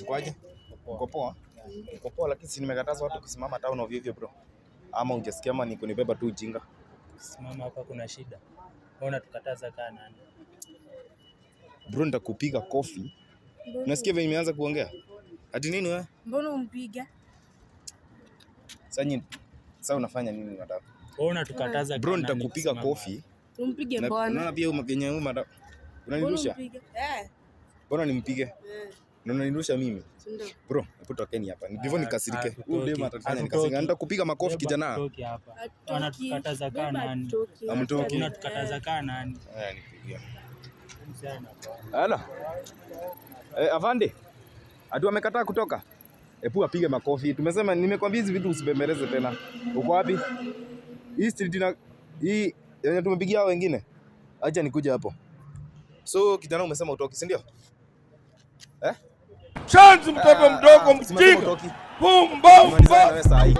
Kwaje? Uko poa? Uko poa, lakini si nimekataza watu kusimama town ovyo ovyo, bro. Ama hujasikia ama ni kunibeba tu ujinga? Simama hapa kuna shida. Wewe unatukataza kaa nani? Bro, nitakupiga kofi. Unasikia venye nimeanza kuongea? Ati nini wewe? Mbona umpiga? Sasa nyinyi sasa unafanya nini unataka? Wewe unatukataza Bro, kaa nani nitakupiga kusimama? kofi. Umpige Unaona mbona? pia venye huyu madam Mbona unanirusha? umpige? Eh, Mbona nimpige? eh, Na unanirusha mimi? si ndio? Bro, hebu tokeni hapa. Before Ah, nikasirike. hatutoki. Huyu dem atanifanya Hatutoki. nikasirike. Nitakupiga makofi, Beba, kijana. hatutoki hapa. Hatutoki. Wanatukataza kaa Beba nani? hatutoki. Hamtoki. Unatukataza kaa nani? Haya, nipigia. Msichana. Halo. Eh, afande. Atu amekataa kutoka. Epu apige makofi. Tumesema, nimekwambia hizi vitu usibembeleze tena. Uko wapi? Hii street na hii yenye tumepigia hao wengine. Acha nikuje hapo. So kijana, umesema utoki, si ndio? Eh? Chanzi mtoto mdogo Umesema mjinga. utoki. Pumbavu. Tumalizane na wewe saa hii.